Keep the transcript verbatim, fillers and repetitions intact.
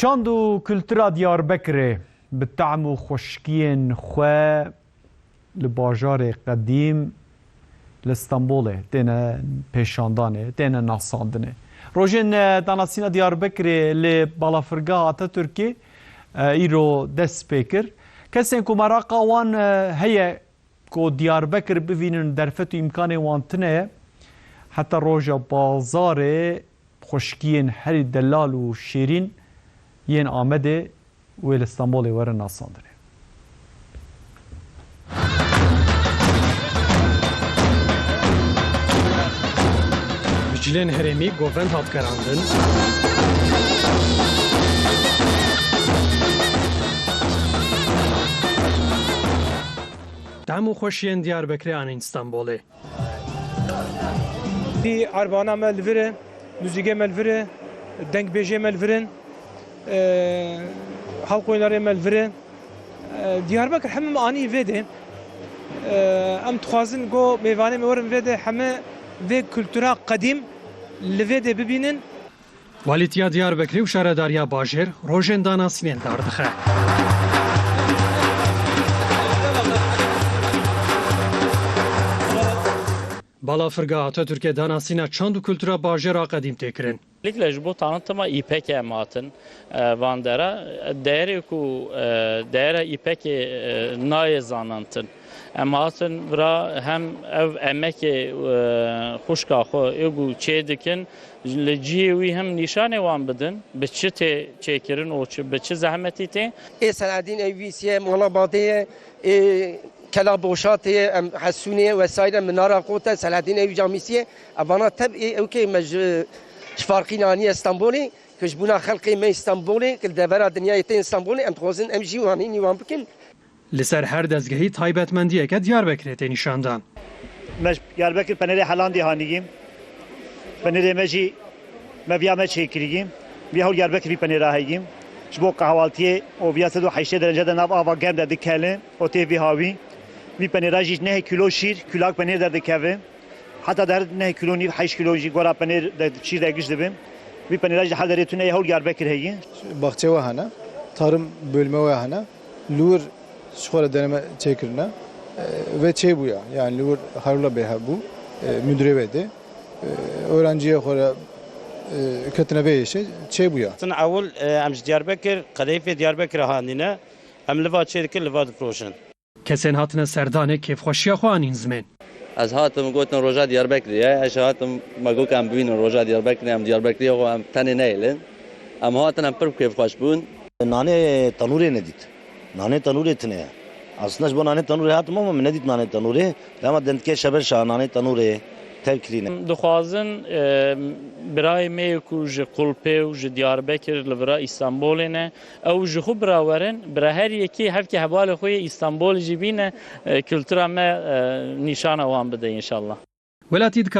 Çand û kultura Diyarbekirê bi tehm û xweşkiyên xwe li bajarê qedîm li Stenbolê têne pêşandanê, têne nasandinê. Rojên, e, danasîna Diyarbekirê li Balafirgeha Atatürkê, e, îro dest pê kir. Kesên ku meraqa wan, e, heye ku Diyarbekir bivînin, derfet û îmkanê wan tune ye. Heta roja bazarê xweşkiyên herî delal û şêrîn yên Amedê wê li Stenbolê werin nasandinê. Bi cilên herêmî govend hat gerandin. Tehm û xweşiyên Diyarbekirê anîn Stenbolê. Dî erbana me li vir e, muzîkê me li vir e, dengbêjê me li vir in, e, halk oyunlarê me li vir e. E, Diyarbekir hemû me anî vê de. E, em dixwazin ku mêvanê me werin vê de heme vê kultura qedîm li vê de bibînin. Walîtiya Diyarbekirê û Şaredariya Bajêr rojên danasînên dardixe. Balafirgeha Atatürkê danasîna çand û kultura bajêra qedîm tê kirin. Özellikle ji bo tanıtıma İpek'e em hatin, e, van dera. Değeri ku, e, değera İpek'e, e, nayê zanantin. Em hatin vira hem ev emekê, e, xwişka xwe ê ku çê dikin, li cihê wî hem nîşanê wan bidin, bi çi tê çêkirin û çi, bi çi zehmetî tê. Ê Selahaddin Eyyûbî ye, Mala Badê ye, ê Kela Boşatê ye, em Hesûnê ye, vesaire, Minara Qote, Selahaddin Eyyûbî Camîsî ye. Evana teb ê ew kê me ji, ji farqî naniye Stenbolê, ku ji bûna xelkê me Stenbolê, ku li devera dinyayê tên Stenbolê, em dixwazin em jî wan hînî wan bikin. Li ser her dezgehî taybetmendiyeke Diyarbekirê tê nîşandan. Me ji Diyarbekir penêrê Helandê hanî gîm. Penêrê me jî me viya me çêkirî gîm. Viya hol Diyarbekir vî penêra heyî gîm. Ji bo qehwaltiyê û viya sed û heştê derece de nav ava germ de dikelin û tê vî hawî. Vî penêra jî neh kîlo şîr, kulak penêr derdikeve. Heta der neh kîlo nîv, heşt kîlo jî gora penêr de, şîr de giş dibin. Vî penêra jî her derê tune ye, hol Diyarbekir heyî. Baxçe we hene, tarım bölümü we hene. Li wir ji xwe re deneme çêkirine, e, ve çêbûya. Yani li wir Xeyrullah Bey hebû, e, müdürê ve de. E, öğrenciye xwe re, e, ketine vê işe çêbûya. Tin ewil, e, em ji Diyarbekir, qedeyfê Diyarbekir hanîne, em li va çê dikin, li va difiroşin. Kesên hatine serdanê kêfxweşiya xwe anîn zimên. Ez hatim gotin roja Diyarbekirê ye. Ez hatim me got em bibînin roja Diyarbekirê, em Diyarbekirê xwe em tenê neyêlin. Em hatin em pir kêfxweş bûn. Nanê tenûrê nedît. Nanê tenûrê tune ye. Aslında ji bo nanê tenûrê hatim ama min nedît nanê tenûrê. Lema dendikê şeber şa nanê tenûrê tev kirîne. Dixwazin, e, birayê me yê ku ji Qulpê û ji Diyarbekir li vira Îstanbolê ne, ew ji xwe bira werin, bira her yekê hevkê hevalê xwe yê Îstanbolê jî bîne, e, kultura me, e, nîşana wan bide înşallah. Welatî dikare